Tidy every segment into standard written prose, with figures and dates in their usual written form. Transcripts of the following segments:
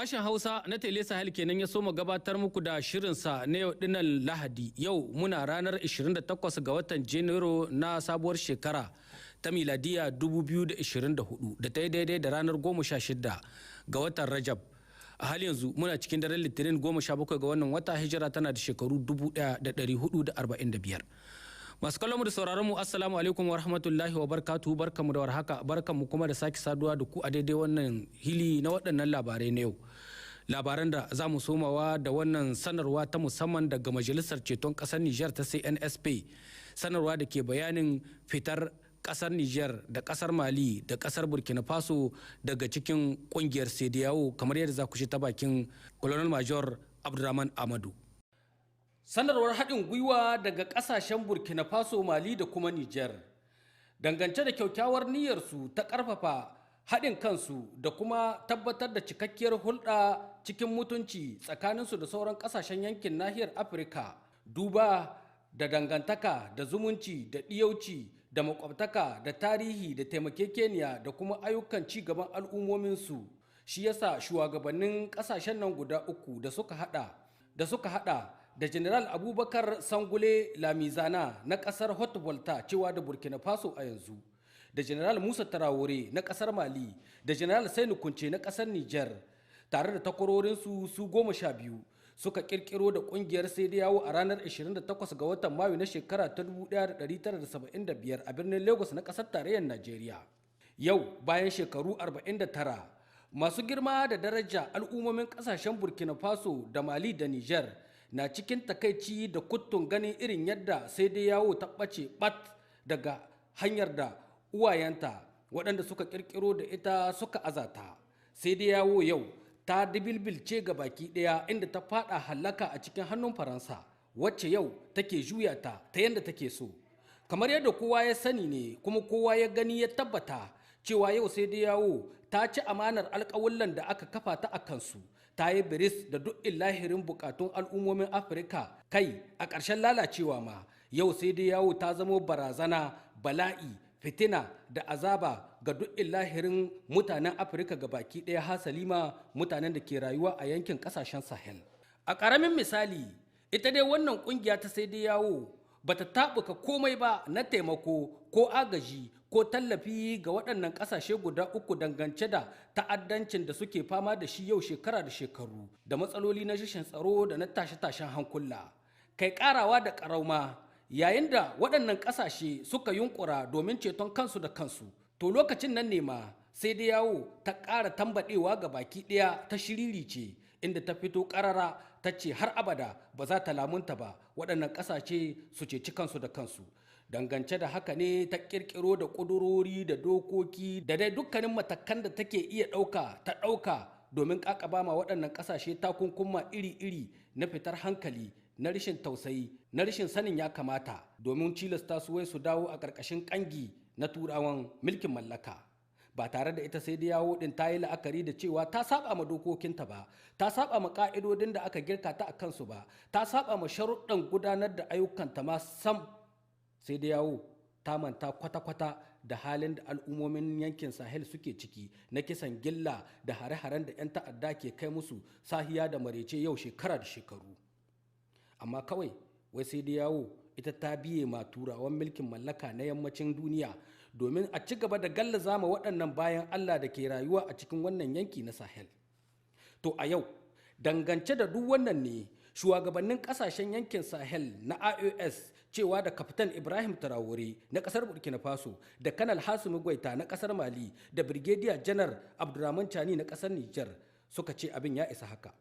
Sashen Hausa na Tele Sahel kenan ya soma gabatar muku da shirinsa na yau dinnan Lahadi. Yau muna ranar 28 ga watan Janairu na sabuwar shekara ta miladiya 2024 da ta yi daidai da ranar 16 ga watan Rajab. A hali yanzu muna cikin daren Litinin 17 ga wannan wata, hijira tana da shekaru 1445. Masu kallon mu da sauraron mu, assalamu alaikum wa rahmatullahi wa barkatu, barkamu da warhaka, barkamu kuma da sake saduwa da ku a daidai wannan hili na waɗannan labarai na yau. Labaran da za mu somawa da wannan sanarwa ta musamman daga Majalisar Ceton Ƙasar Nijar ta CNSP, sanarwa da ke bayanin fitar ƙasar Nijar da ƙasar Mali da ƙasar Burkina Faso daga cikin ƙungiyar CEDEAO, kamar yadda za ku shi ta bakin Colonel Major Abdurrahman Amadu. Sanarwar haɗin gwiwa daga ƙasashen Burkina Faso, Mali da kuma Niger dangance da kyaukyawar niyyarsu ta ƙarfafa haɗin kansu da kuma tabbatar da cikakkiyar hulɗa cikin mutunci tsakaninsu da sauran ƙasashen yankin nahiyar Afirka, duba da dangantaka da zumunci da ɗiyauci da makwabtaka da tarihi da taimakekeniya da kuma ayyukan ci gaban al'ummominsu. Shi yasa shugabannin ƙasashen nan guda uku da suka hada da General Abubakar Sangule Lamizana na kasar Haute Volta, cewa da Burkina Faso a yanzu, da General Musa Tarawore na kasar Mali, da General Sainu Kunce na kasar Niger, tare da takwarorinsu su 12, suka kirkiro da kungiyar yawo a ranar 28 ga watan Mayu na shekara ta 1975 a birnin Lagos na kasar tarayyar Najeriya. Yau bayan shekaru 49, masu girma da daraja al'ummomin kasashen Burkina Faso da Mali da Niger na cikin takaici da kuttun ganin irin yadda sai dai yawo ta ɓace ɓat daga hanyar da uwayenta waɗanda suka ƙirƙiro da ita suka azata. Sai dai yawo yau ta dibilbilce ga baki ɗaya, inda ta faɗa hallaka a cikin hannun Faransa, wacce yau take juya ta ta yadda take so. Kamar yadda kowa ya sani ne kuma kowa ya gani ya tabbata cewa yau sai dai yawo ta ci amanar alƙawullan da aka kafa ta a kansu, ta yi biris da duk illahirin bukatun al'ummomin Afirka. Kai, a ƙarshen lalacewa ma, yau sai dai yawo ta zamo barazana, bala'i, fitina da azaba ga duk illahirin mutanen Afirka ga baki ɗaya, hasali ma mutanen da ke rayuwa a yankin ƙasashen Sahel. A ƙaramin misali, ita dai wannan ƙungiya ta sai dai yawo bata taɓuka komai ba na taimako ko agaji ko tallafi ga waɗannan ƙasashe guda uku dangance da ta'addancin da suke fama da shi yau shekara da shekaru, da matsaloli na rashin tsaro da na tashe-tashen hankula. Kai, ƙarawa da ƙarauma, yayin da waɗannan ƙasashe suka yunkura domin ceton kansu da kansu, to lokacin nan ne ma sai dai yawo ta ƙara tambaɗewa ga baki ɗaya, ta shiriri ce, inda ta fito ƙarara ta ce har abada ba za ta lamunta ba waɗannan ƙasashe su ceci kansu da kansu. Dangance da haka ne ta ƙirƙiro da ƙudurori da dokoki da dai dukkanin matakan da take iya ɗauka ta ɗauka domin ƙaƙaba ma waɗannan ƙasashe takunkuma iri-iri na fitar hankali, na rashin tausayi, na rashin sanin ya kamata, domin cilasta su wai su dawo a ƙarƙashin ƙangi na Turawan mulkin mallaka, ba tare da ita sai da yawo din ta yi la'akari da cewa ta saba ma dokokinta ba, ta saba ma ka'idodin da aka girka ta a kansu ba, ta saba ma sharuɗan gudanar da ayyukanta ma sam. Sai da yawo ta manta kwata-kwata da halin da al'ummomin yankin Sahel suke ciki na kisan gilla da hare-haren da 'yan ta'adda ke kai musu sahiya da marece yau shekara da shekaru. Amma kawai wai sai da yawo ita ta biye ma Turawan mulkin mallaka na yammacin duniya domin a ci gaba da gallaza ma waɗannan bayan Allah da ke rayuwa a cikin wannan yanki na Sahel. To a yau, dangance da duk wannan ne shugabannin ƙasashen yankin Sahel na IOS, cewa da Kaftan Ibrahim Traore na ƙasar Burkina Faso, da Kanal Assimi Goita na ƙasar Mali, da Brigadier Janar Abdurrahman Chani na ƙasar Niger, suka ce abin ya isa haka.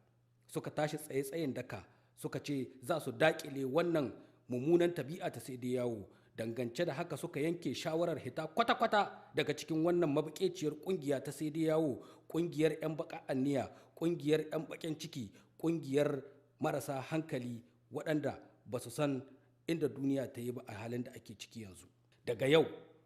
Suka tashi tsaye-tsayin daka, suka ce za su daƙile wannan mummunan tabi'a ta sai dai yawo. Dangance da haka suka yanke shawarar hita kwata-kwata daga cikin wannan mabakeciyar kungiya ta sai dai yawo, kungiyar 'yan baka anniya, kungiyar 'yan bakin ciki, kungiyar marasa hankali waɗanda ba su san inda duniya ta yi ba a halin da ake ciki yanzu. Daga yau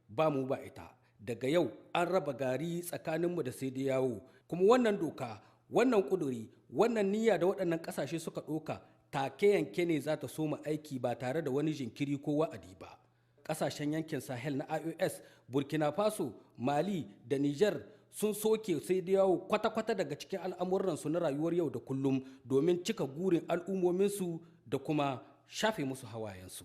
ba mu ba ita, daga yau an raba gari tsakaninmu da sai dai yawo. Kuma wannan doka, wannan kuduri, wannan niyya da waɗannan ƙasashe suka ɗauka, take yanke ne za ta soma aiki ba tare da wani jinkiri ko wa'adi ba. Ƙasashen yankin Sahel na IOS, Burkina Faso, Mali da Niger, sun soke sai da yawo kwata-kwata daga cikin al'amuransu na rayuwar yau da kullum domin cika gurin al'ummominsu da kuma shafe musu hawayensu.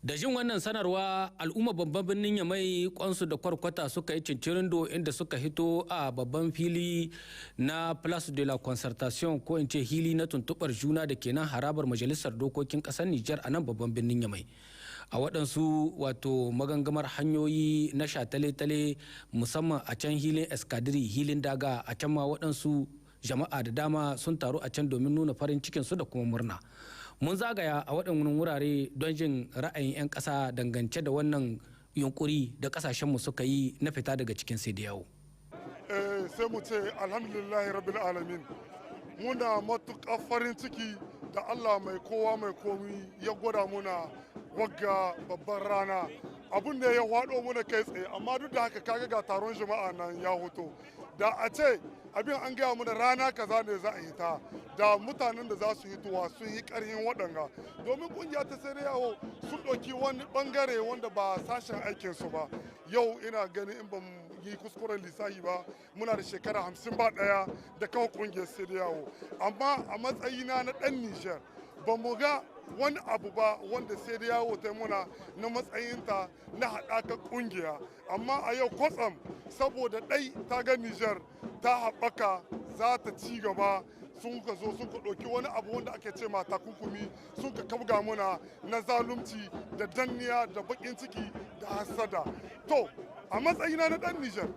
Da jin wannan sanarwa, al'umma babban birnin Yamai kwansu da kwarkwata suka yi cincirindo, inda suka hito a babban fili na Place de la Concertation, ko in ce hili na tuntubar juna, da ke nan harabar majalisar dokokin kasar Nijar a nan babban birnin Yamai, a waɗansu wato magangamar hanyoyi na shatale-tale, musamman a can hilin Escadrille, hilin daga. A can ma waɗansu jama'a da dama sun taru a can domin nuna farin cikinsu da kuma murna. Mun zagaya a waɗannan wurare don jin ra'ayin 'yan ƙasa dangance da wannan yunkuri da ƙasashenmu suka yi na fita daga cikin yawo. Sai mu ce alhamdulillahi rabbil alamin. Muna matuƙar farin ciki da Allah mai kowa mai komi ya gwada muna wagga babban rana. Abun da ya hwado muna kai tsaye, amma duk da haka kaga ga taron jama'a nan ya hoto. Da a ce abin an gaya mana rana kaza ne za a yi ta, da mutanen da za su hitowa sun yi karhin waɗanga, domin kungiya ta sai yawo sun ɗauki wani bangare wanda ba sashen aikinsu ba. Yau ina ganin, in ban yi kuskuren lissahi ba, muna da shekara 51 da kawo kungiyar sai yawo. Amma a matsayina na ɗan Nijar, ba mu ga wani abu ba wanda sai da yawo ta muna na matsayinta na haɗakar ƙungiya. Amma a yau kwatsam, saboda ɗai ta ga Nijar ta haɓaka, za ta ci gaba, sun ka zo sun ka ɗauki wani abu wanda ake ce ma takunkumi, sun ka kabga muna na zalunci da danniya da baƙin ciki da hasada. To, a matsayina na ɗan Nijar,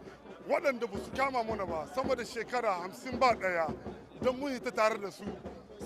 waɗanda ba su kama muna ba sama da shekara 51 don mun yi ta tare da su,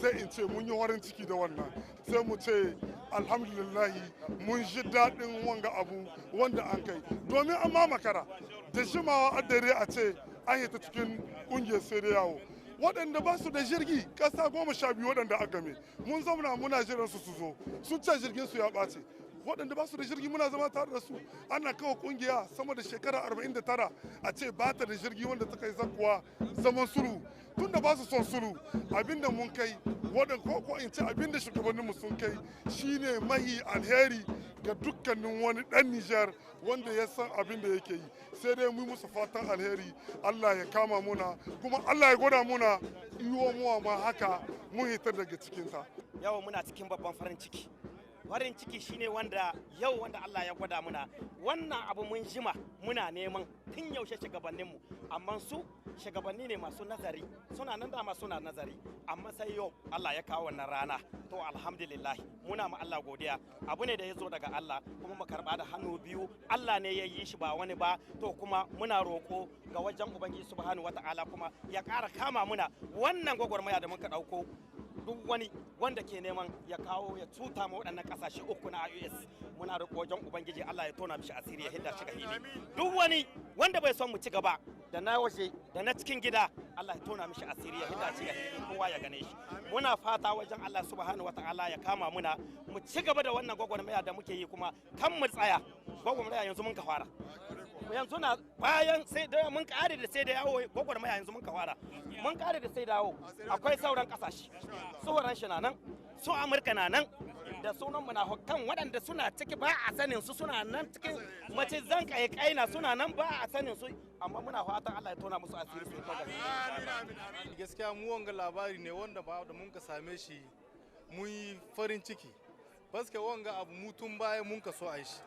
sai in ce mun yi farin ciki da wannan. Sai mu ce alhamdulillahi, mun ji daɗin wanga abu wanda an kai, domin an ma makara da jimawa a dare a ce an yi ta cikin ƙungiyar sai da yawo. Waɗanda ba su da jirgi, ƙasa 12 waɗanda a game, mun zauna muna jiran su su zo, sun ce jirgin su ya ɓace. Waɗanda ba su da jirgi, muna zama tare da su. Ana kawo ƙungiya sama da shekara 49, a ce ba ta da jirgi wanda ta kai zakuwa zaman sulhu. Tunda ba su son sulhu, abinda mun kai waɗanda, ko in ce abinda shugabanninmu sun kai, shine mahi alheri ga dukkanin wani ɗan Nijar wanda ya san abin da yake yi. Sai dai mu musu fatan alheri, Allah ya kama muna, kuma Allah ya gwada muna iyo muwa ma haka mun hitar daga cikinta. Yau muna cikin babban farin ciki. Farin ciki shine wanda yau wanda Allah ya gwada muna wannan abu. Mun jima muna neman tun yaushe shugabanninmu, amma su shugabanni ne masu nazari, suna nan dama suna nazari, amma sai yau Allah ya kawo wannan rana. To, alhamdulillah, muna ma Allah godiya. Abu ne da ya zo daga Allah, kuma mu karba da hannu biyu. Allah ne ya yi shi, ba wani ba. To, kuma muna roko ga wajen Ubangiji subhanahu wata'ala kuma ya ƙara kama muna wannan gwagwarmaya da muka ɗauko. Duk wani wanda ke neman ya kawo ya cuta ma waɗannan ƙasashe uku na AES, muna roƙo wajen Ubangiji Allah ya tona mishi asiri, ya hidda shi ga hili. Duk wani wanda bai son mu ci gaba, da na waje da na cikin gida, Allah ya tona mishi asiri, ya hidda shi ga hili, kowa ya gane shi. Muna fata wajen Allah subhanahu wataala ya kama muna mu ci gaba da wannan gwagwarmaya da muke yi, kuma kan mu tsaya. Gwagwarmaya yanzu mun ka fara, yanzu na bayan sai da mun kare da sai da yawo. Gwagwarmaya yanzu mun ka fara, mun kare da sai dawo. Akwai sauran kasashe, su shi na nan, su Amurka na nan da sunan munafukan waɗanda suna ciki ba a sanin su, suna nan cikin mace zan kai kaina, suna nan ba a sanin su, amma muna fatan Allah ya tona musu asiri su ta. Gaskiya mu wanga labari ne wanda ba da mun ka same shi mun yi farin ciki, paske wanga abu mu tun baya mun ka so a yi shi,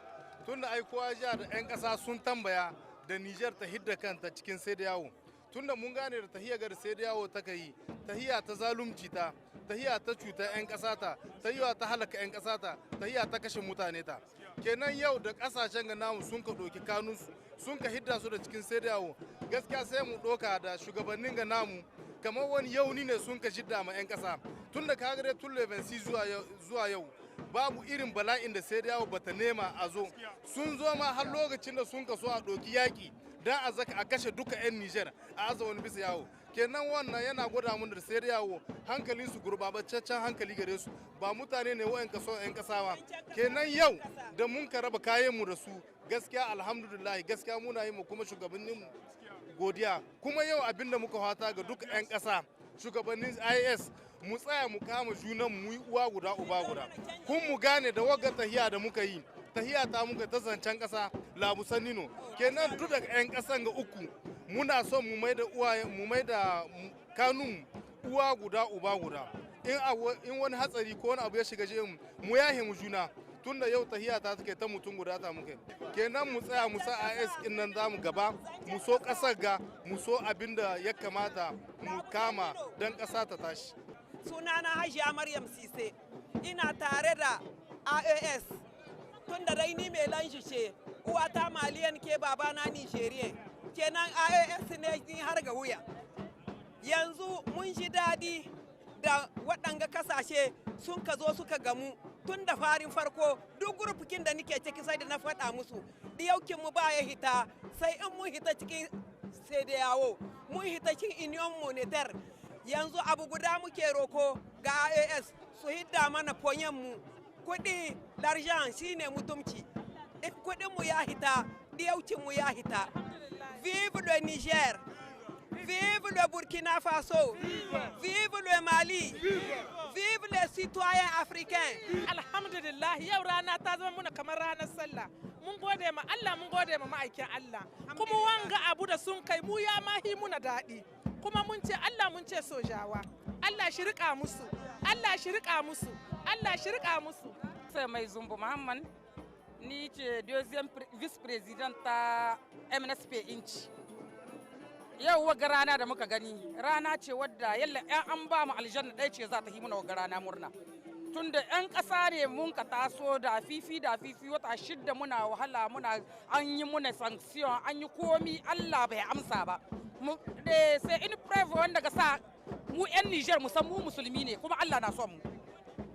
tunda ai kowa jiya da 'yan ƙasa sun tambaya da Nijar ta hidda kanta cikin sai da yawo. Tunda mun gane da tahiya gar sai da yawo ta kai tahiya ta zalunci, ta tahiya ta cuta 'yan ƙasa, ta tahiya ta halaka 'yan ƙasa, ta tahiya ta kashe mutane ta. Kenan yau da ƙasashen ga namu sun ka ɗauki kanunsu sun ka hidda su da cikin sai da yawo, gaskiya sai mu ɗauka da shugabannin ga namu kamar wani yauni ne sun ka shidda ma 'yan ƙasa. Tun da kaga dai tun 6 zuwa yau babu irin bala'in da sai da yawo bata nema a zo. Sun zo ma har lokacin da sun kaso a ɗauki yaƙi dan a zaka a kashe duka 'yan Nijar, a aza wani bisa yawo. Kenan wannan yana gwada mun da sai da yawo hankalin su gurbataccen hankali gare su, ba mutane ne wa'yan kaso 'yan kasa ba. Kenan yau da mun ka raba kayan mu da su, gaskiya alhamdulillah, gaskiya muna yi mu kuma shugabannin mu godiya. Kuma yau abin da muka fata ga duka 'yan kasa, shugabannin AES, mu tsaya mu kama junan mu yi uwa guda uba guda, kun mu gane da wagga tahiya da muka yi, tahiya ta muka ta zancen kasa labusan nino. Kenan duk daga 'yan kasan ga uku Muna son mu mai da uwaye, mu mai da kanun uwa guda uba guda. In wani hatsari ko wani abu ya shiga mu, mu yahe mu juna. Tunda yau tahiya ta take ta mutum guda ta muke. Kenan mu tsaya mu sa AS din nan zamu gaba, mu so kasar ga, mu so abinda ya kamata mu kama don kasa ta tashi. Sunana Hajiya Maryam Sise, ina tare da AAS. Tunda dai ni mai lanshi ce, uwata Maliyan ke, babana Nigerian. Kenan AAS ne ni har ga wuya. Yanzu mun ji daɗi da waɗanga kasashe sun ka zo suka gamu. Tun da farin farko duk gurfukin da nike ciki sai da na faɗa musu, ɗiyaukin mu ba ya hita sai in mun hita cikin CEDEAO, mun hita cikin Union Monétaire. Yanzu abu guda muke roko ga AAS, su hidda mana fonyen mu kuɗi. L'argent shine mutumci. In kuɗin mu ya hita, ɗiyaucin mu ya hita. Vive le Niger, vive le Burkina Faso, vive le Mali, vive les citoyens africains. Alhamdulillah, yau rana ta zama muna kamar ranar sallah. Mun gode ma Allah, mun gode ma ma'aikin Allah. Kuma wanga abu da sun kai mu ya mahi muna daɗi. Kuma mun ce Allah, mun ce sojawa. Allah shi rika musu, Allah shi rika musu, Allah shi rika musu. Sai mai Zumbu Muhammad, ni ce deuxième vice président ta MNSP Inci. Yau waga rana da muka gani rana ce wadda yalla yan an ba mu aljanna ɗaya ce za ta yi muna waga rana murna, tunda yan ƙasa ne mun ka taso da fifi da fifi, wata 6 muna wahala, muna an yi muna sanction, an yi komi, Allah bai amsa ba. Sai in preuve wanda ga sa mu yan Niger mu san mu musulmi ne kuma Allah na son mu,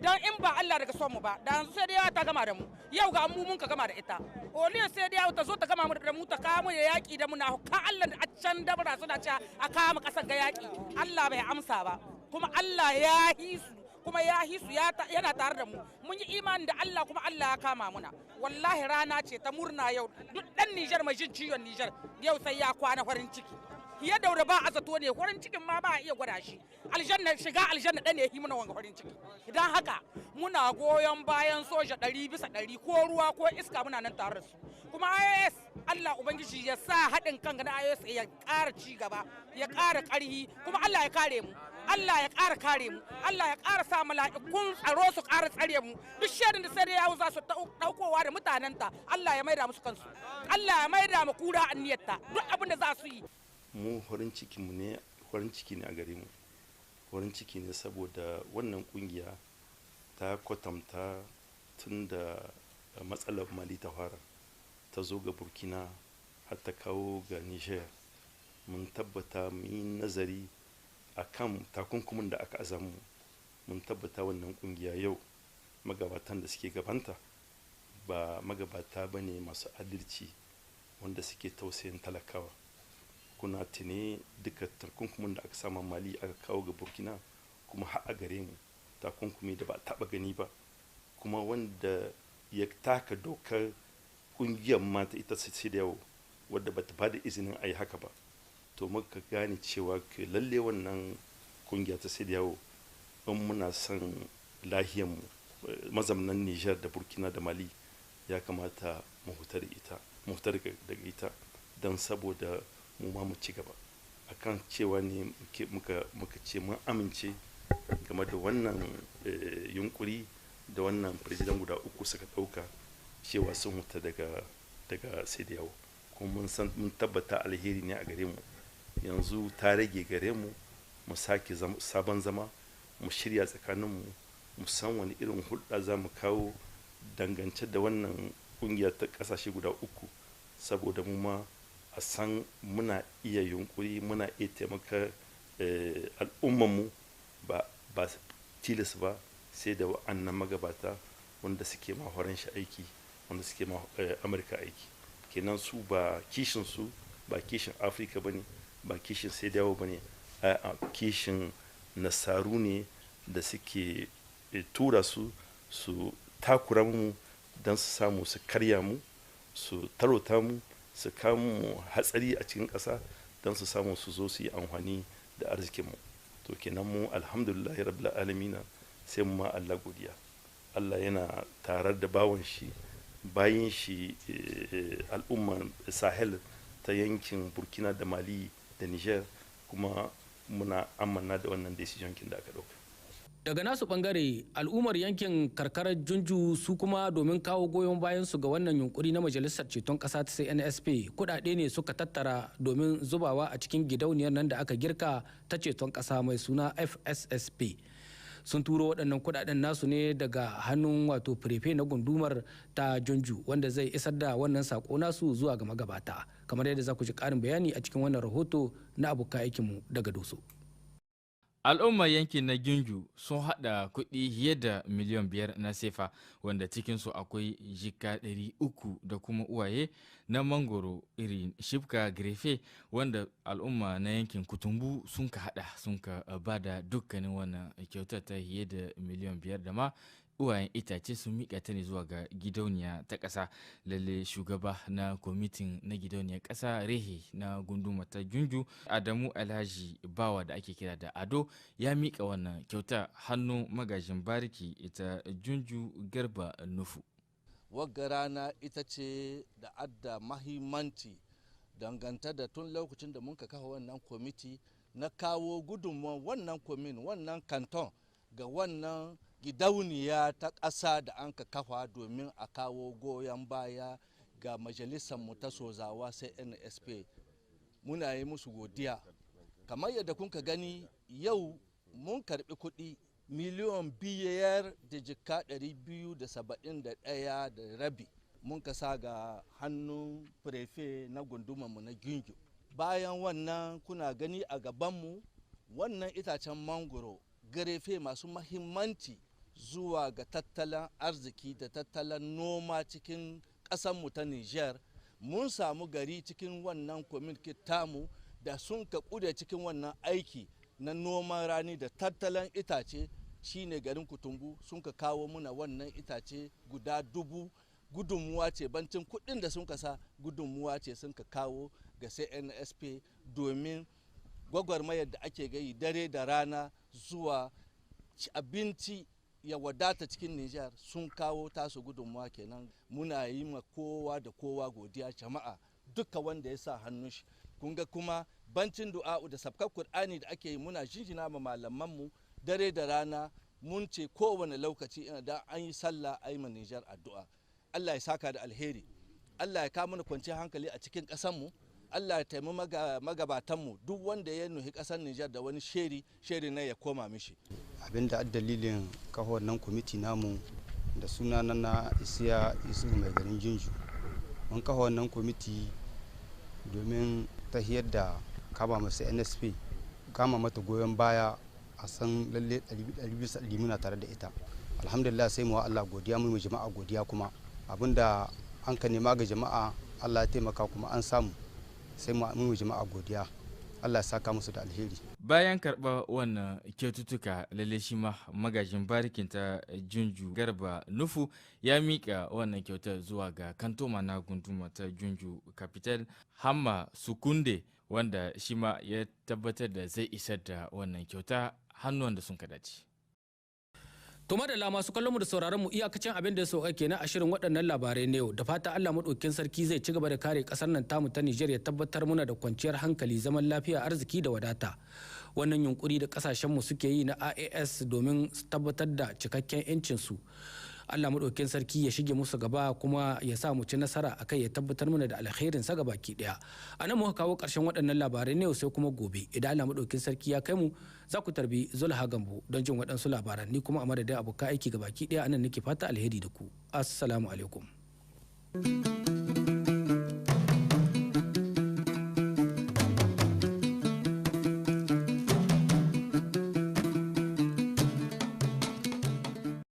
dan in ba Allah daga son mu ba da yanzu sai dai ta gama da mu. Yau ga mu mun ka gama da ita, oliyo sai dai ta zo ta gama mu da mu, ta kawo da yaki da muna ka Allah a can dabara suna cewa a kawo kasar ga yaki. Allah bai amsa ba, kuma Allah ya hisu, kuma ya hisu yana tare da mu. Mun yi imani da Allah kuma Allah ya kama muna. Wallahi rana ce ta murna yau. Duk dan Niger mai jin ciwon Niger yau sai ya kwana farin ciki. Ya daura ba a zato ne, farin cikin ma ba a iya gwada shi. Aljanna, shiga aljanna ɗan ne yi muna wanga farin ciki. Idan haka muna goyon bayan soja 100%, ko ruwa ko iska muna nan tare da su. Kuma IAS, Allah ubangiji ya sa haɗin kan na IAS ya ƙara ci gaba, ya ƙara ƙarhi. Kuma Allah ya kare mu, Allah ya ƙara kare mu, Allah ya ƙara sa mala'ikun tsaro su ƙara tsare mu. Duk shirin da sai da yawo za su ɗaukowa da mutanenta, Allah ya maida musu kansu, Allah ya maida mu kura aniyarta duk abin da za su yi. Mu farin ciki mu ne, farin ciki ne a gare mu, farin ciki ne saboda wannan kungiya ta kwatanta tun da matsalar Mali ta fara, ta zo ga Burkina, har ta kawo ga Niger. Mun tabbata mun yi nazari a kan takunkumin da aka azamu, mun tabbata wannan kungiya yau magabatan da suke gabanta ba magabata ba ne masu adalci wanda suke tausayin talakawa. Kuna tune duka takunkumin da aka sama Mali, aka kawo ga Burkina, kuma har a gare mu, takunkumi da ba a taba gani ba, kuma wanda ya taka dokar kungiyar mata ita sai da yau wadda bata ba da izinin a yi haka ba. To muka gane cewa ke lalle wannan kungiya ta sai da yawo, in muna son lahiyanmu mazamnan Niger da Burkina da Mali, ya kamata mu huta da ita, mu huta daga ita, don saboda mu ma mu ci gaba. Akan cewa ne muka ce mun amince game da wannan yunkuri da wannan president guda uku suka dauka cewa sun huta daga CEDEAO. Kuma mun san, mun tabbata alheri ne a gare mu. Yanzu ta rage gare mu mu sake sabon zama, mu shirya tsakaninmu, mu san wani irin hulɗa za mu kawo dangance da wannan ƙungiya ta ƙasashe guda uku, saboda mu ma a san muna iya yunkuri, muna iya taimaka al'ummanmu, ba tilas ba sai da wa'annan magabata wanda suke ma horon shi aiki, wanda suke ma Amurka aiki. Kenan su ba kishin su ba kishin Afirka bane, ba kishin sai dawo bane, a kishin nasaru ne da suke tura su su takura mu don su samu su karya mu, su tarota mu, su kawo mu hatsari a cikin ƙasa, don su samu su zo su yi amfani da arzikinmu. To kenan mu alhamdulillahi rabbil alamina, sai mu ma Allah godiya. Allah yana tarar da bawan shi, bayin shi, al'umman Sahel. ta yankin Burkina da Mali da Niger, kuma muna amanna da wannan decision kin da aka ɗauka. Daga nasu bangare, al'ummar yankin karkarar Junju su kuma, domin kawo goyon bayan su ga wannan yunkuri na Majalisar Ceton Kasa ta CNSP, kudade ne suka tattara domin zubawa a cikin gidauniyar nan da aka girka ta ceton kasa mai suna FSSP. Sun turo waɗannan kudaden nasu ne daga hannun wato préfet na gundumar ta Junju, wanda zai isar da wannan sako nasu zuwa ga magabata, kamar yadda za ku ji ƙarin bayani a cikin wannan rahoto na abokan aikinmu daga Doso. Al'ummar yankin na Ginju sun haɗa kuɗi fiye da miliyan 5 na sefa, wanda cikinsu akwai jika 300 da kuma uwaye na mangoro irin shibka greffé, wanda al'umma na yankin Kutumbu sun ka haɗa sun ka ba da dukkanin wannan kyautar ta fiye da miliyan 5 da ma uwayen itace. Sun miƙa ta ne zuwa ga gidauniya ta ƙasa. Lalle shugaba na kwamitin na gidauniyar ƙasa rehe na gunduma ta Junju, Adamu Alhaji Bawa da ake kira da Ado, ya miƙa wannan kyauta hannun magajin bariki ita Junju, Garba Nufu. Wagga rana ita ce da adda mahimmanci danganta da tun lokacin da muka kafa wannan kwamiti na kawo gudunmuwan wannan commune, wannan canton, ga wannan gidauniya ta ƙasa da an ka kafa domin a kawo goyon baya ga majalisar mu ta sozawa sai CNSP. Muna yi musu godiya. Kamar yadda kun ka gani, yau mun karbi kuɗi 5,271.5 miliyon mun ka sa ga hannun préfet na gundumarmu na Ginjo. Bayan wannan, kuna gani a gabanmu wannan itacen mangoro greffé masu mahimmanci zuwa ga tattalin arziki da tattalin noma cikin ƙasanmu ta Niger. Mun samu gari cikin wannan community tamu da sun ka ƙude cikin wannan aiki na noman rani da tattalin itace, shine garin Kutumbu. Sun ka kawo muna wannan itace guda 1000. Gudunmuwa ce, bancin kuɗin da sun ka sa, gudunmuwa ce sun ka kawo ga CNSP domin gwagwarmayar da ake gayi dare da rana zuwa abinci ya wadata cikin Nijar. Sun kawo tasu gudunmuwa kenan. Muna yi ma kowa da kowa godiya, jama'a duka wanda ya sa hannun shi. Kun ga kuma bancin du'a'u da sabkar Kur'ani da ake yi, muna jinjina ma malamanmu dare da rana. Mun ce kowane lokaci ina da an yi sallah a yi ma Nijar addu'a. Allah ya saka da alheri, Allah ya kawo mana kwanciyar hankali a cikin ƙasarmu, Allah ya taimi magabatanmu. Duk wanda ya nuhi ƙasar Nijar da wani sheri, sheri na ya koma mishi. Abinda a dalilin kafa wannan kwamiti namu, da suna na Isiya Isu, mai garin Jinju, mun kafa wannan kwamiti domin tahiyar da kama masu CNSP, kama mata goyon baya, a san lalle 100% muna tare da ita. Alhamdulillah, sai mu wa Allah godiya, mu jama'a godiya. Kuma abinda an ka nema ga jama'a, Allah ya taimaka kuma an samu. Sai mu jama'a godiya, Allah ya saka musu da alheri. Bayan karɓar wannan kyaututtuka, lalle shi ma magajin barikin ta Junju, Garba Nufu, ya miƙa wannan kyautar zuwa ga kantoma na gunduma ta Junju Capital, Hamma Sukunde, wanda shi ma ya tabbatar da zai isar da wannan kyauta hannuwan da sun ka dace. To madalla, masu kallon mu da sauraron mu, iyakacin abin da ya sauka kenan a shirin waɗannan labarai na yau. Da fata Allah maɗaukin sarki zai ci gaba da kare ƙasar nan tamu ta Nijar, ya tabbatar muna da kwanciyar hankali, zaman lafiya, arziki da wadata. Wannan yunkuri da ƙasashen mu suke yi na AES domin tabbatar da cikakken 'yancin su, Allah maɗaukin sarki ya shige musu gaba kuma ya sa mu ci nasara a kai, ya tabbatar mana da alkhairin sa gabaki ɗaya. A nan muka kawo ƙarshen waɗannan labarai ne, sai kuma gobe idan Allah maɗaukin sarki ya kai mu, za ku tarbi Zulha Gambo don jin waɗansu labaran. Ni kuma a madadin abokan aiki gabaki ɗaya, anan nake fata alheri da ku. Assalamu alaikum.